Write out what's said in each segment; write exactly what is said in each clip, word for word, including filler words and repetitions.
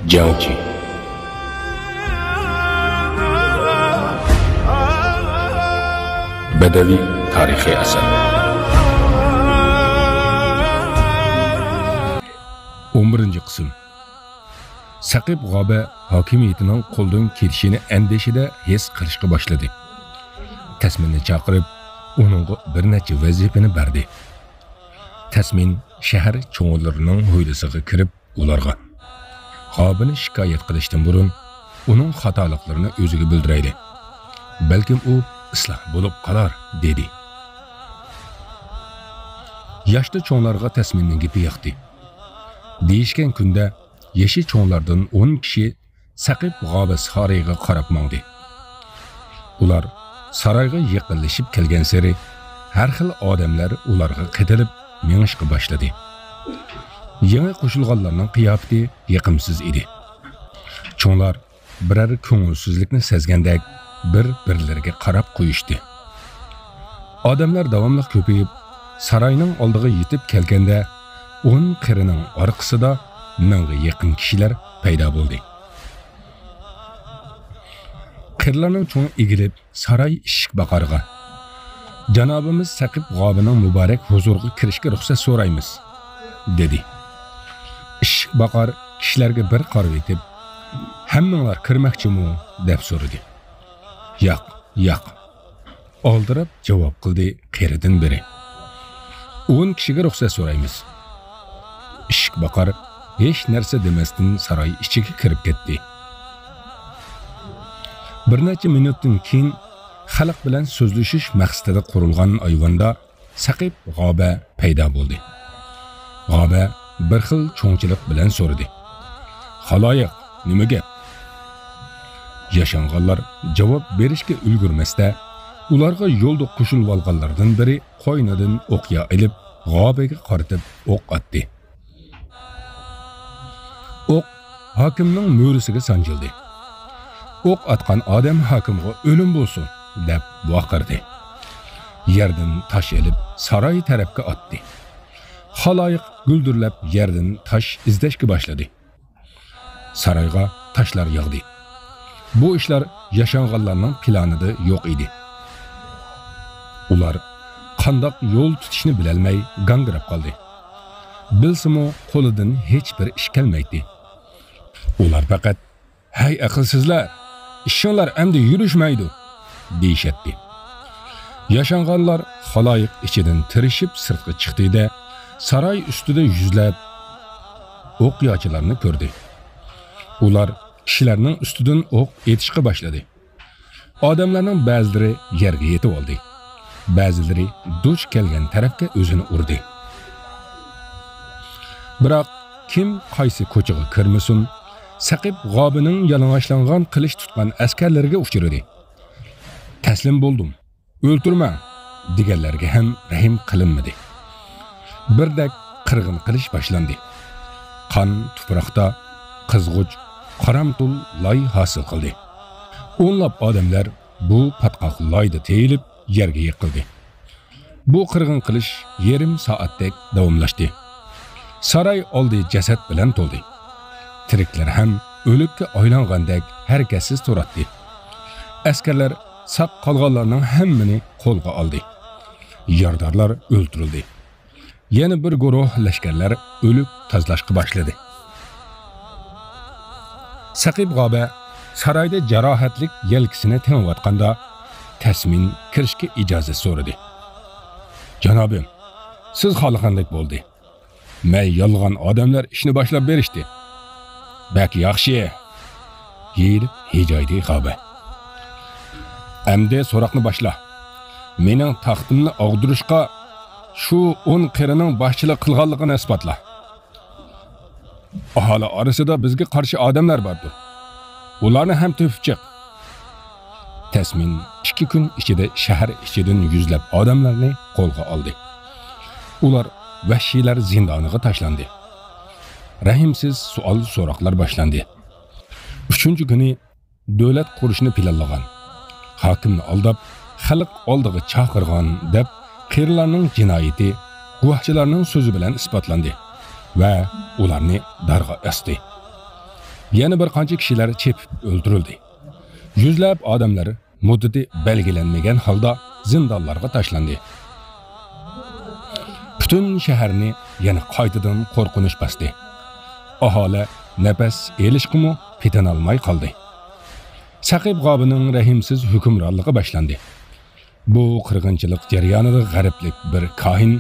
جياڭجى. بەدەۋىي تارىخىي ئەسەر. ئون بىرىنچى قىسىم. سەقىپ غابە ھاكىمىيىتىنىڭ قولدىن كېتىشىنى ئەندىشىدە ھېس قىلىشقا باشلىدى. تەسمىننى چاقىرىپ، ئۇنىڭغا بىر نەچچە ۋەزىپىنى بەردى. تەسمىن شەھەر چوڭلىرىنىڭ ھويلىسىغا كىرىپ، ئۇلارغا، غابىنى شىكايەت قىلىشتىن بۇرۇن، ئۇنىڭ خاتالىقلىرىنى ئۆزىگە بىلدۈرەيلى. بەلكىم ئۇ ئىسلاھ بولۇپ قالار، دېدى. ياشتا چوڭلارغا تەسمىننىڭ گېپى ياقتى. دېيىشكەن كۈندە يېشى چوڭلاردىن ئون كىشى سەقىپ غابە سارىيىغا قاراپ ماڭدى. ئۇلار سارايغا يېقىنلىشىپ كەلگەنسېرى، ھەر خىل ئادەملەر ئۇلارغا قېتىلىپ مېڭىشقا باشلىدى. يېڭى قوشۇلغانلارنىڭ قىياپىتى يېقىمسىز ئىدى. چوڭلار بىرەر كۆڭۈلسىزلىكنى سەزگەندەك بىر-بىرلىرىگە قاراپ قويۇشتى. ئادەملەر داۋاملىق كۆپىيىپ، ساراينىڭ ئالدىغا يېتىپ كەلگەندە، ئون قېرىنىڭ ئارقىسىدا مىڭغا يېقىن كىشىلەر پەيدا بولدى. قېرىلارنىڭ چوڭى ئېگىلىپ، ساراي ئىشىك باقارغا، «جانابىمىز سەقىپ غابىنىڭ مۇبارەك ھۇزۇرىغا كىرىشكە رۇخسەت سورايمىز» دېدى. ئىشىك باقار كىشىلەرگە بىر قارىۋېتىپ، «ھەممىڭلار كىرمەكچىمۇ؟» دەپ سورىدى. «ياق، ياق»، ئالدىراپ جاۋاب قىلدى قېرىدىن بىرى. «ئون كىشىگە رۇخسەت سورايمىز.» ئىشىك باقار ھېچ نەرسە دېمەستىن ساراي ئىچىگە كىرىپ كەتتى. بىر نەچچە مىنۇتتىن كېيىن خەلق بىلەن سۆزلىشىش مەقسىتىدە قۇرۇلغان ئايۋاندا سەقىپ غابە پەيدا بولدى. غابە بىر خىل چوڭچىلىق بىلەن سورىدى: «خالايىق، نېمە گەپ؟» ياشانغانلار جاۋاب بېرىشكە ئۈلگۈرمەستە، ئۇلارغا يولدا قوشۇلۇۋالغانلاردىن بىرى قوينىدىن ئوقيا ئېلىپ، غابىگە قارىتىپ ئوق ئاتتى. ئوق ھاكىمنىڭ مۈرىسىگە سانجىلدى. ئوق ئاتقان ئادەم ھاكىمغا «ئۆلۈم بولسۇن!» دەپ ۋارقىرىدى. يەردىن تاش ئېلىپ، ساراي تەرەپكە ئاتتى. خالايىق گۈلدۈرلەپ يەردىن تاش ئىزدەشكە باشلىدى. سارايغا تاشلار ياغدى. بۇ ئىشلار ياشانغانلارنىڭ پىلانىدا يوق ئىدى. ئۇلار قانداق يول تۇتۇشنى بىلەلمەي گاڭگىراپ قالدى. بىلسىمۇ، قولىدىن ھېچبىر ئىش كەلمەيتتى. ئۇلار پەقەت، «ھەي، ئەقىلسىزلەر، ئىشىڭلار ئەمدى يۈرۈشمەيدۇ!» دېيىشەتتى. ياشانغانلار خالايىق ئىچىدىن تىرىشىپ سىرتقا چىقتى-دە، ساراي ئۈستىدە يۈزلەپ ئوقياچىلارنى كۆردى. ئۇلار كىشىلەرنىڭ ئۈستىدىن ئوق ئېتىشقا باشلىدى. ئادەملەرنىڭ بەزىلىرى يەرگە يېتىۋالدى، بەزىلىرى دۇچ كەلگەن تەرەپكە ئۆزىنى ئۇردى. بىراق، كىم قايسى كوچىغا كىرمىسۇن، سەقىپ غابىنىڭ يالىڭاچلانغان قىلىچ تۇتقان ئەسكەرلىرىگە ئۇچرىدى. «تەسلىم بولدۇم، ئۆلتۈرمەڭ» دېگەنلەرگە ھەم رەھىم قىلىنمىدى. بىردەك قىرغىن قىلىش باشلاندى. قان تۇپراقتا قىزغۇچ، قارامتۇل لاي ھاسىل قىلدى. ئونلاپ ئادەملەر بۇ پاتقاق لايدا تېيىلىپ يەرگە يىقىلدى. بۇ قىرغىن قىلىش يېرىم سائەتتەك داۋاملاشتى. ساراي ئالدى جەسەت بىلەن تولدى. تىرىكلەر ھەم ئۆلۈككە ئايلانغاندەك ھەرىكەتسىز تۇراتتى. ئەسكەرلەر ساق قالغانلارنىڭ ھەممىنى قولغا ئالدى. يارىدارلار ئۆلتۈرۈلدى. يەنە بىر گۇرۇھ لەشكەرلەر ئۆلۈك تازىلاشقا باشلىدى. سەقىپ غابە سارايدا جاراھەتلىك يەلكىسىنى تېڭىۋاتقاندا، تەسمىن كىرىشكە ئىجازەت سورىدى. «جانابىم، سىز خالىغاندەك بولدى. مەن ياللىغان ئادەملەر ئىشنى باشلاپ بېرىشتى.» «بەك ياخشى!» يېيىلىپ ھىجايدى غابە. «ئەمدى سوراقنى باشلا. مېنىڭ تەختىمنى ئاغدۇرۇشقا شۇ ئون قېرىنىڭ باشچىلىق قىلغانلىقىنى ئىسپاتلا. ئاھالە ئارىسىدا بىزگە قارشى ئادەملەر باردۇر. ئۇلارنى ھەم تېپىپ چىق.» تەسمىن ئىككى كۈن ئىچىدە شەھەر ئىچىدىن يۈزلەپ ئادەملەرنى قولغا ئالدى. ئۇلار ۋەھشىيلەر زىندانىغا تاشلاندى. رەھىمسىز سوئال-سوراقلار باشلاندى. ئۈچىنچى كۈنى دۆلەت قۇرۇشنى پىلانلىغان، ھاكىمنى ئالداپ، خەلق ئالدىغا چاقىرغان دەپ قېرىلارنىڭ جىنايىتى گۇۋاھچىلارنىڭ سۆزى بىلەن ئىسپاتلاندى ۋە ئۇلارنى دارغا ئاستى. يەنە بىر قانچە كىشىلەر چېپىپ ئۆلتۈرۈلدى. يۈزلەپ ئادەملەر مۇددىتى بەلگىلەنمىگەن ھالدا زىندانلارغا تاشلاندى. پۈتۈن شەھەرنى يەنە قايتىدىن قورقۇنچ باستى. ئاھالە نەپەس ئېلىشقىمۇ پېتىنالماي قالدى. سەقىپ غابىنىڭ رەھىمسىز ھۆكۈمرانلىقى باشلاندى. بۇ قىرغىنچىلىق جەريانىدا غەربلىك بىر كاھىن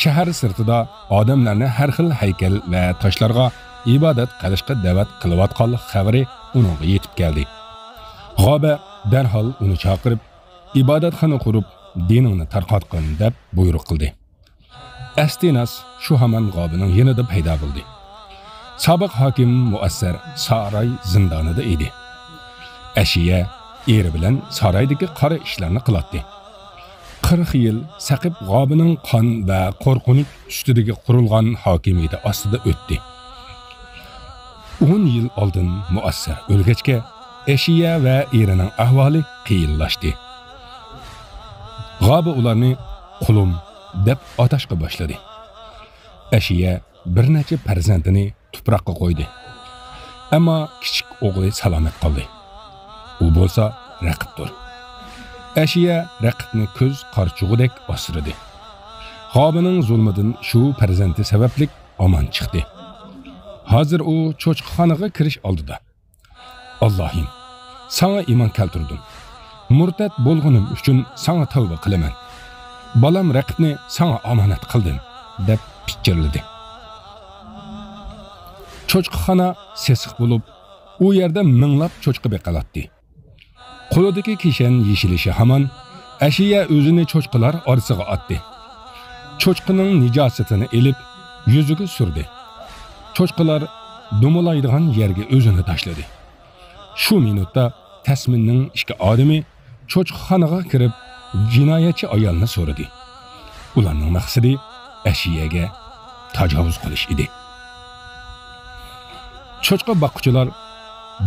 شەھەر سىرتىدا ئادەملەرنى ھەر خىل ھەيكەل ۋە تاشلارغا ئىبادەت قىلىشقا دەۋەت قىلىۋاتقانلىق خەۋىرى ئۇنىڭغا يېتىپ كەلدى. غابە دەرھال ئۇنى چاقىرىپ، ئىبادەتخانا قۇرۇپ، دىنىڭنى تارقاتقىن دەپ بۇيرۇق قىلدى. ئەستىناس شۇ ھامان غابىنىڭ يېنىدا پەيدا بولدى. سابىق ھاكىم مۇئەسسەر ساراي زىندانىدا ئىدى. ئەشىيە ئېرى بىلەن سارايدىكى قارا ئىشلارنى قىلاتتى. قىرىق يىل سەقىپ غابىنىڭ قان ۋە قورقۇنچ ئۈستىدىكى قۇرۇلغان ھاكىمىيىتى ئاستىدا ئۆتتى. ئون يىل ئالدىن مۇئەسسەر ئۆلگەچكە، ئەشىيە ۋە ئېرىنىڭ ئەھۋالى قىيىنلاشتى. غابە ئۇلارنى قۇلۇم دەپ ئاتاشقا باشلىدى. ئەشىيە بىر نەچچە پەرزەنتىنى تۇپراققا قويدى. ئەمما كىچىك ئوغلى سالامەت قالدى. ئۇ بولسا رەقىبتۇر. ئەشىيە رەقىبنى كۆز قارىچۇقىدەك ئاسرىدى. غابىنىڭ زۇلمىدىن شۇ پەرزەنتى سەۋەبلىك ئامان چىقتى. ھازىر ئۇ چوچقىخانىغا كىرىش ئالدىدا، «ئاللاھىم، ساڭا ئىمان كەلتۈردۈم. مۇرتەت بولغىنىم ئۈچۈن ساڭا تەۋبە قىلىمەن. بالام رەقىبنى ساڭا ئامانەت قىلدىم» دەپ پىچىرلىدى. چوچقىخانا سېسىق بولۇپ، ئۇ يەردە مىڭلاپ چوچقا بېقىلاتتى. قولىدىكى كىشەن يېشىلىشى ھامان ئەشىيە ئۆزىنى چوچقىلار ئارىسىغا ئاتتى. چوچقىنىڭ نىجاسىتىنى ئېلىپ، يۈزىگە سۈردى. چوچقىلار دومىلايدىغان يەرگە ئۆزىنى تاشلىدى. شۇ مىنۇتتا تەسمىننىڭ ئىككى ئادىمى چوچقىخانىغا كىرىپ، جىنايەتچى ئايالنى سورىدى. ئۇلارنىڭ مەقسىتى ئەشىيەگە تاجاۋۇز قىلىش ئىدى. چوچقا باققۇچىلار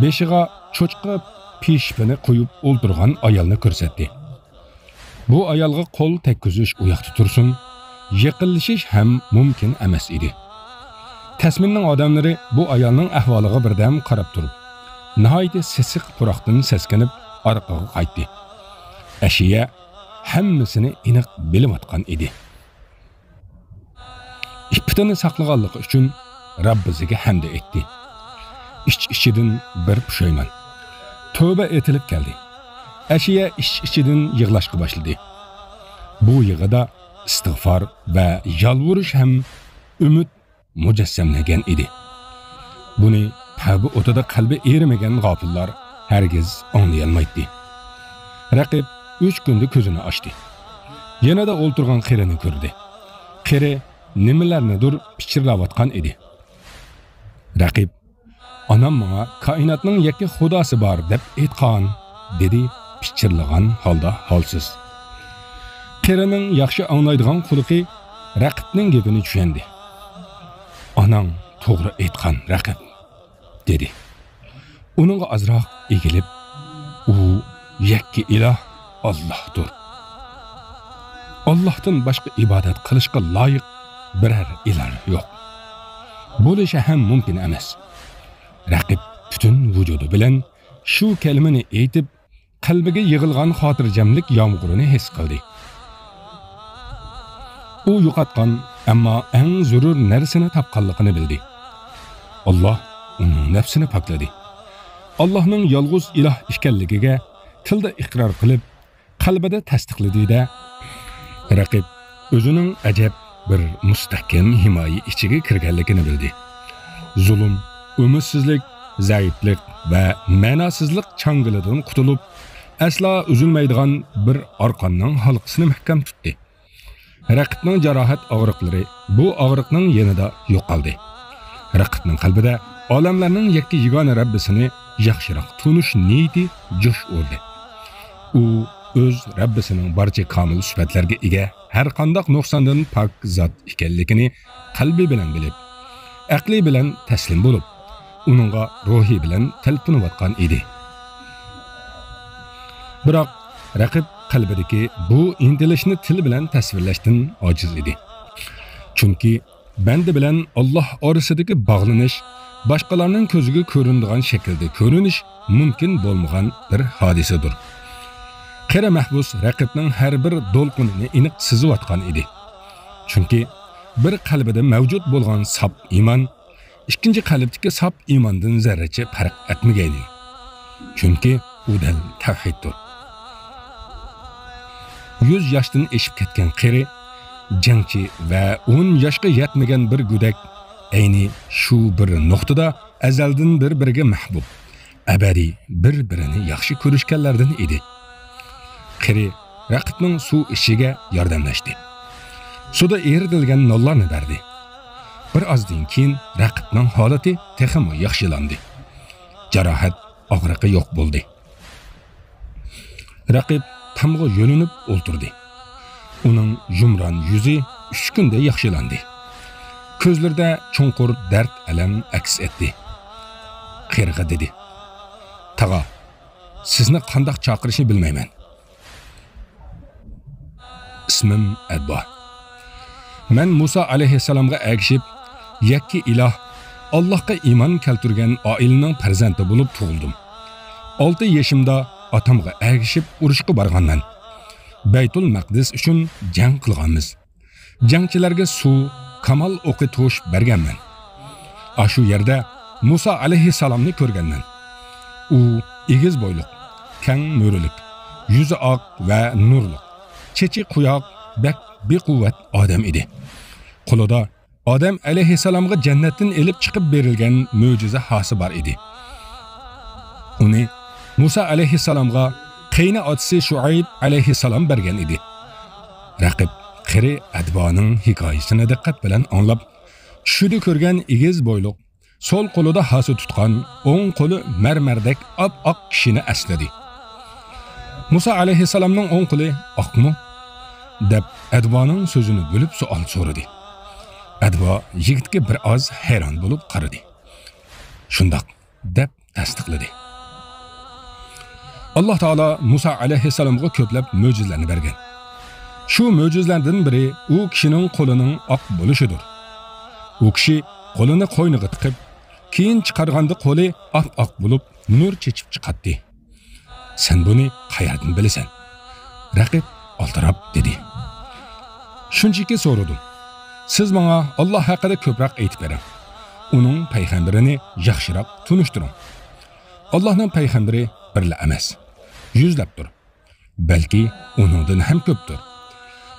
بېشىغا چوچقا پىشىپىنى قويۇپ ئولتۇرغان ئايالنى كۆرسەتتى. بۇ ئايالغا قول تەگكۈزۈش ئۇ ياقتا تۇرسۇن، يېقىنلىشىش ھەم مۇمكىن ئەمەس ئىدى. تەسمىننىڭ ئادەملىرى بۇ ئايالنىڭ ئەھۋالىغا بىردەم قاراپ تۇرۇپ، ناھايىتى سېسىق پۇراقتىن سەسكىنىپ ئارقىغا قايتتى. ئەشىيە ھەممىسىنى ئېنىق بىلىۋاتقان ئىدى. ئىپپىتىنى ساقلىغانلىقى ئۈچۈن رەببىسىگە ھەمدە ئېيتتى. ئىچ-ئىچىدىن بىر پۇشايمان، تۆۋبە ئېتىلىپ كەلدى. ئەشىيە ئىچ-ئىچىدىن يىغلاشقا باشلىدى. بۇ يىغىدا ئىستىغفار ۋە يالۋۇرۇش ھەم ئۈمىد مۇجەسسەملەنگەن ئىدى. بۇنى تەۋبە ئوتىدا قەلبى ئېرىمىگەن غاپىللار ھەرگىز ئاڭلىيالمايتتى. رەقىب ئۈچ كۈندە كۆزىنى ئاچتى. يېنىدا ئولتۇرغان قېرىنى كۆردى. قېرى نېمىلەرنىدۇر پىچىرلاۋاتقان ئىدى. رەقىب، «ئانام ماڭا كائىناتنىڭ يەككە خۇداسى بار دەپ ئېيتقان» دېدى پىچىرلىغان ھالدا ھالسىز. قېرىنىڭ ياخشى ئاڭلايدىغان قۇلىقى رەقىبنىڭ گېپىنى چۈشەندى. «ئاناڭ توغرا ئېيتقان، رەقىب» دېدى. ئۇنىڭغا ئازراق ئېگىلىپ، «ئۇ يەككە ئىلاھ ئاللاھتۇر. ئاللاھتىن باشقا ئىبادەت قىلىشقا لايىق بىرەر ئىلاھ يوق. بولۇشى ھەم مۇمكىن ئەمەس.» رەقىب پۈتۈن ۋۇجۇدى بىلەن شۇ كەلىمىنى ئېيتىپ، قەلبىگە يىغىلغان خاتىرجەملىك يامغۇرىنى ھېس قىلدى. ئۇ يوقاتقان، ئەمما ئەڭ زۆرۈر نەرسىنى تاپقانلىقىنى بىلدى. ئاللاھ ئۇنىڭ نەپسىنى پاكلىدى. ئاللاھنىڭ يالغۇز ئىلاھ ئىكەنلىكىگە تىلدا ئىقرار قىلىپ، قەلبىدە تەستىقلىدى-دە، رەقىب ئۆزىنىڭ ئەجەب بىر مۇستەھكەم ھىمايە ئىچىگە كىرگەنلىكىنى بىلدى. زۇلۇم، ئۈمىدسىزلىك، زەئىپلىك ۋە مەناسىزلىق چاڭگىلىدىن قۇتۇلۇپ، ئەسلا ئۈزۈلمەيدىغان بىر ئارقاننىڭ ھالقىسىنى مەھكەم تۇتتى. رەقىبنىڭ جاراھەت ئاغرىقلىرى بۇ ئاغرىقنىڭ يېنىدا يوقالدى. رەقىبنىڭ قەلبىدە ئالەملەرنىڭ يەككە يېگانە رەببىسىنى ياخشىراق تونۇش نىيىتى جۇش ئۇردى. ئۇ ئۆز رەببىسىنىڭ بارچە كامىل سۈپەتلەرگە ئىگە، ھەرقانداق نۇقساندىن پاك زات ئىكەنلىكىنى قەلبى بىلەن بىلىپ، ئەقلى بىلەن تەسلىم بولۇپ، ئۇنىڭغا روھى بىلەن تەلپۈنۈۋاتقان ئىدى. بىراق، رەقىب قەلبىدىكى بۇ ئىنتىلىشنى تىل بىلەن تەسۋىرلەشتىن ئاجىز ئىدى. چۈنكى بەندە بىلەن ئاللاھ ئارىسىدىكى باغلىنىش باشقىلارنىڭ كۆزىگە كۆرۈنىدىغان شەكىلدە كۆرۈنۈش مۇمكىن بولمىغان بىر ھادىسىدۇر. قېرى مەھبۇس رەقىبنىڭ ھەر بىر دولقۇنىنى ئېنىق سېزىۋاتقان ئىدى. چۈنكى بىر قەلبىدە مەۋجۇت بولغان ساپ ئىمان ئىككىنچى قەلبتىكى ساپ ئىماندىن زەررىچە پەرق ئەتمىگەيدى. چۈنكى ئۇ دەل تەۋھىدتۇر. يۈز ياشتىن ئېشىپ كەتكەن قېرى جەڭچى ۋە ئون ياشقا يەتمىگەن بىر گۆدەك ئەينى شۇ بىر نۇقتىدا ئەزەلدىن بىر-بىرىگە مەھبۇب، ئەبەدىي بىر-بىرىنى ياخشى كۆرۈشكەنلەردىن ئىدى. قېرى رەقىبنىڭ سۇ ئىچىشىگە ياردەملەشتى. سۇدا ئېرىتىلگەن نانلارنى بەردى. بىر ئازدىن كېيىن رەقىبنىڭ ھالىتى تېخىمۇ ياخشىلاندى. جاراھەت، ئاغرىقى يوق بولدى. رەقىب تامغا يۆلىنىپ ئولتۇردى. ئۇنىڭ يۇمران يۈزى ئۈچ كۈندە ياخشىلاندى. كۆزلىرىدە چوڭقۇر دەرد-ئەلەم ئەكس ئەتتى. قېرىغا دېدى: «تاغا، سىزنى قانداق چاقىرىشنى بىلمەيمەن.» ئىسمىم ئەدبا. مەن مۇسا ئەلەيھىسسالامغا ئەگىشىپ، يەككە ئىلاھ، ئاللاھقا ئىمان كەلتۈرگەن ئائىلىنىڭ پەرزەنتى بولۇپ تۇغۇلدۇم. ئالتە يېشىمدا ئاتامغا ئەگىشىپ ئۇرۇشقا بارغانمەن. بەيتۇل مەقدىس ئۈچۈن جەڭ قىلغانمىز. جەڭچىلەرگە سۇ، كامال ئوقى توشۇپ بەرگەنمەن. ئاشۇ يەردە مۇسا ئەلەيھىسسالامنى كۆرگەنمەن. ئۇ ئېگىز بويلۇق، كەڭ مۈرىلىك، يۈزى ئاق ۋە نۇرلۇق، چېچى قۇياق، بەك بىقۇۋۋەت ئادەم ئىدى. قولىدا ئادەم ئەلەيھىسسالامغا جەننەتتىن ئېلىپ چىقىپ بېرىلگەن مۆجىزە ھاسا بار ئىدى. ئۇنى مۇسا ئەلەيھىسسالامغا قېيىنى ئاتىسى شۇئەيب ئەلەيھىسسالام بەرگەن ئىدى. رەقىب قېرى ئەدبانىڭ ھېكايىسىنى دىققەت بىلەن ئاڭلاپ، چۈشىدە كۆرگەن ئېگىز بويلۇق، سول قولىدا ھاسا تۇتقان، ئوڭ قولى مەرمەردەك ئاپئاق كىشىنى ئەسلىدى. مۇسا ئەلەيھىسسالامنىڭ ئوڭ قولى ئاقمۇ؟ دەپ ئەدۋانىڭ سۆزىنى بۆلۈپ سوئال سورىدى. ئەدۋا يىگىتكە بىر ئاز ھەيران بولۇپ قارىدى. شۇنداق، دەپ تەستىقلىدى. ئاللا تائالا مۇسا ئەلەيھىسسالامغا كۆپلەپ مۆجىزىلەرنى بەرگەن. شۇ مۆجىزىلەردىن بىرى ئۇ كىشىنىڭ قولىنىڭ ئاق بولۇشىدۇر. ئۇ كىشى قولىنى قوينىغا تىقىپ، كېيىن چىقارغاندا قولى ئاپئاق بولۇپ، نۇر چېچىپ چىقاتتى. سەن بۇنى قەيەردىن بىلىسەن؟ رەقىب ئالدىراپ دېدى. شۇنچىكى سورىدىم. سىز ماڭا ئاللا ھەققىدە كۆپرەك ئېيتىپ بېرىڭ. ئۇنىڭ پەيغەمبىرىنى ياخشىراق تونۇشتۇرۇڭ. ئاللانىڭ پەيغەمبىرى بىرلا ئەمەس، يۈزلەپتۇر. بەلكى ئۇنىڭدىن ھەم كۆپتۇر.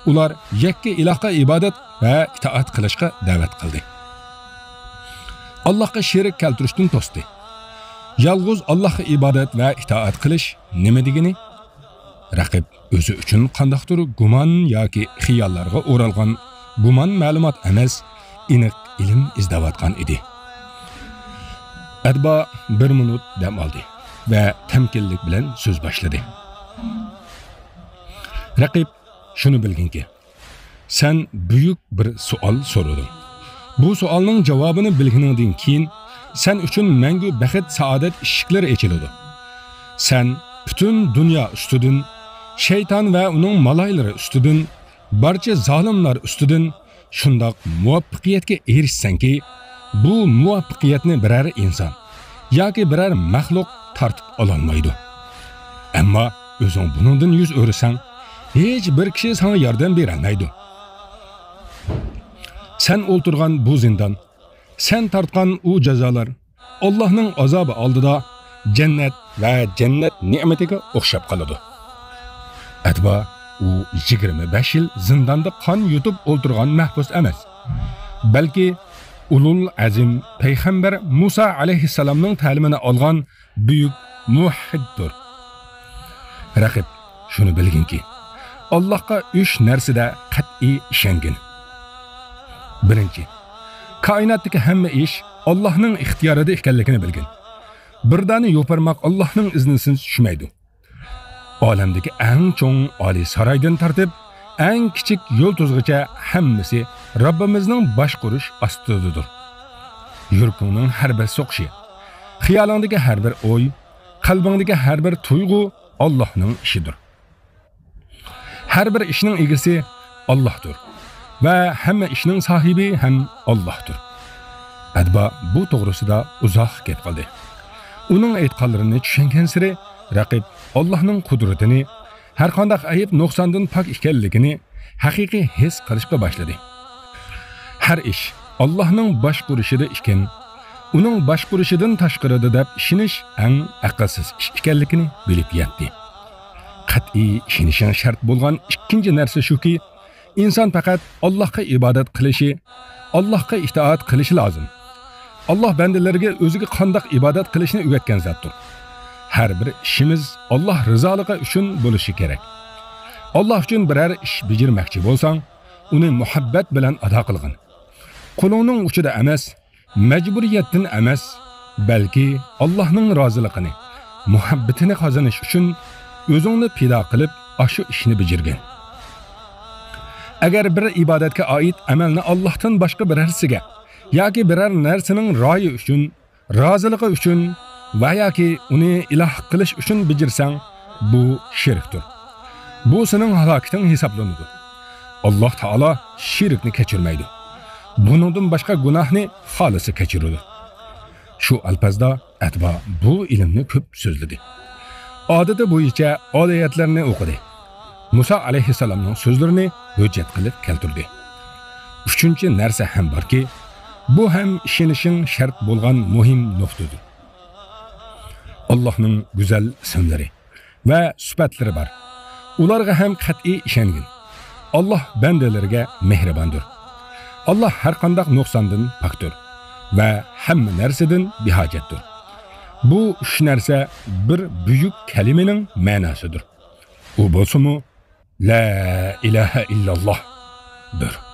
ئۇلار يەككە ئىلاھقا ئىبادەت ۋە ئىتائەت قىلىشقا دەۋەت قىلدى. ئاللاھقا شېرىك كەلتۈرۈشتىن توستى. يالغۇز ئاللاھقا ئىبادەت ۋە ئىتائەت قىلىش نېمە دېگىنى؟ رەقىب ئۆزى ئۈچۈن قانداقتۇر گۇمان ياكى خىياللارغا ئورالغان گۇمان مەلۇمات ئەمەس، ئېنىق ئىلىم ئىزدەۋاتقان ئىدى. ئەدبا بىر مىنۇت دەم ئالدى ۋە تەمكىنلىك بىلەن سۆز باشلىدى. رەقىب، شۇنى بىلگىنكى، سەن بۈيۈك بىر سوئال سورىدىڭ. بۇ سوئالنىڭ جاۋابىنى بىلگىنىڭدىن كېيىن، سەن ئۈچۈن مەڭگۈ بەخت-سائادەت ئىشىكلىرى ئېچىلىدۇ. سەن پۈتۈن دۇنيا ئۈستىدىن، شەيتان ۋە ئۇنىڭ مالايلىرى ئۈستىدىن، بارچە زالىملار ئۈستىدىن شۇنداق مۇۋەپپەقىيەتكە ئېرىشسەڭكى، بۇ مۇۋەپپەقىيەتنى بىرەر ئىنسان ياكى بىرەر مەخلۇق تارتىپ ئالالمايدۇ. ئەمما ئۆزۈڭ بۇنىڭدىن يۈز ئۆرۈسەڭ، ھېچ بىر كىشى ساڭا ياردەم بېرەلمەيدۇ. سەن ئولتۇرغان بۇ زىندان، سەن تارتقان ئۇ جازالار، ئاللاھنىڭ ئازابى ئالدىدا جەننەت ۋە جەننەت نېمىتىگە ئوخشاپ قالىدۇ. ئەتبا ئۇ يىگىرمە بەش يىل زىنداندا قان يۇتۇپ ئولتۇرغان مەھبۇس ئەمەس، بەلكى ئۇلۇل ئەزىم پەيغەمبەر مۇسا ئەلەيھىسسالامنىڭ تەلىمىنى ئالغان بۈيۈك مۇۋەھھىدتۇر. رەقىب، شۇنى بىلگىنكى، ئاللاھقا ئۈچ نەرسىدە قەتئىي ئىشەنگىن. بىرىنچى، كائىناتتىكى ھەممە ئىش ئاللاھنىڭ ئىختىيارىدا ئىكەنلىكىنى بىلگىن. بىر دانە يوپۇرماق ئاللاھنىڭ ئىزنىسىز چۈشمەيدۇ. ئالەمدىكى ئەڭ چوڭ ئالىي سارايدىن تارتىپ، ئەڭ كىچىك يۇلتۇزغىچە ھەممىسى رەببىمىزنىڭ باشقۇرۇش ئاستىدىدۇر. يۈرىكىڭنىڭ ھەر بىر سوقۇشى، خىيالىڭدىكى ھەر بىر ئوي، قەلبىڭدىكى ھەر بىر تۇيغۇ ئاللاھنىڭ ئىشىدۇر. ھەر بىر ئىشنىڭ ئىگىسى ئاللاھتۇر ۋە ھەممە ئىشنىڭ ساھىبى ھەم ئاللاھتۇر. ئەتبا بۇ توغرىسىدا ئۇزاق گەپ قىلدى. ئۇنىڭ ئېيتقانلىرىنى چۈشەنگەنسېرى رەقىب ئاللاھنىڭ قۇدرىتىنى، ھەرقانداق ئەيىب نۇقساندىن پاك ئىكەنلىكىنى ھەقىقىي ھېس قىلىشقا باشلىدى. ھەر ئىش ئاللاھنىڭ باشقۇرۇشىدا ئىكەن، ئۇنىڭ باشقۇرۇشىدىن تاشقىرىدا دەپ ئىشىنىش ئەڭ ئەقىلسىز ئىش ئىكەنلىكىنى بىلىپ يەتتى. قەتئىي ئىشىنىشىڭ شەرت بولغان ئىككىنچى نەرسە شۇكى، ئىنسان پەقەت ئاللاھقا ئىبادەت قىلىشى، ئاللاھقا ئىتائەت قىلىشى لازىم. ئاللاھ بەندىلىرىگە ئۆزىگە قانداق ئىبادەت قىلىشنى ئۆگەتكەن زاتتۇر. ھەر بىر ئىشىمىز ئاللاھ رىزالىقى ئۈچۈن بولۇشى كېرەك. ئاللاھ ئۈچۈن بىرەر ئىش بېجىرمەكچى بولساڭ، ئۇنى مۇھەببەت بىلەن ئادا قىلغىن. قولۇڭنىڭ ئۇچىدا ئەمەس، مەجبۇرىيەتتىن ئەمەس، بەلكى ئاللاھنىڭ رازىلىقىنى، مۇھەببىتىنى قازىنىش ئۈچۈن ئۆزۈڭنى پىدا قىلىپ، ئاشۇ ئىشنى بېجىرگىن. ئەگەر بىر ئىبادەتكە ئائىت ئەمەلنى ئاللاھتىن باشقا بىرەرسىگە ياكى بىرەر نەرسىنىڭ رايى ئۈچۈن، رازىلىقى ئۈچۈن ۋە ياكى ئۇنى ئىلاھ قىلىش ئۈچۈن بېجىرسەڭ، بۇ شىركتۇر. بۇ سېنىڭ ھالاكىتىڭ ھېسابلىنىدۇ. ئاللاھ تائالا شىركنى كەچۈرمەيدۇ. بۇنىڭدىن باشقا گۇناھنى خالىسا كەچۈرىدۇ. شۇ ئەلپازدا ئەتبا بۇ ئىلىمنى كۆپ سۆزلىدى. ئادىتى بويىچە ئايەتلەرنى ئوقۇدى. مۇسا ئەلەيھىسسالامنىڭ سۆزلىرىنى ھۆججەت قىلىپ كەلتۈردى. ئۈچىنچى نەرسە ھەم باركى، بۇ ھەم ئىشىنىشىڭ شەرت بولغان مۇھىم نۇقتىدۇر. ئاللاھنىڭ گۈزەل ئىسىملىرى ۋە سۈپەتلىرى بار. ئۇلارغا ھەم قەتئىي ئىشەنگىن. ئاللاھ بەندىلىرىگە مېھرىباندۇر. ئاللاھ ھەرقانداق نۇقساندىن پاكتۇر ۋە ھەممە نەرسىدىن بىھاجەتتۇر. بۇ ئۈچ نەرسە بىر بۈيۈك كەلىمىنىڭ مەناسىدۇر. ئۇ بولسىمۇ، لا ئىلاھە ئىللاللاھ دۇر.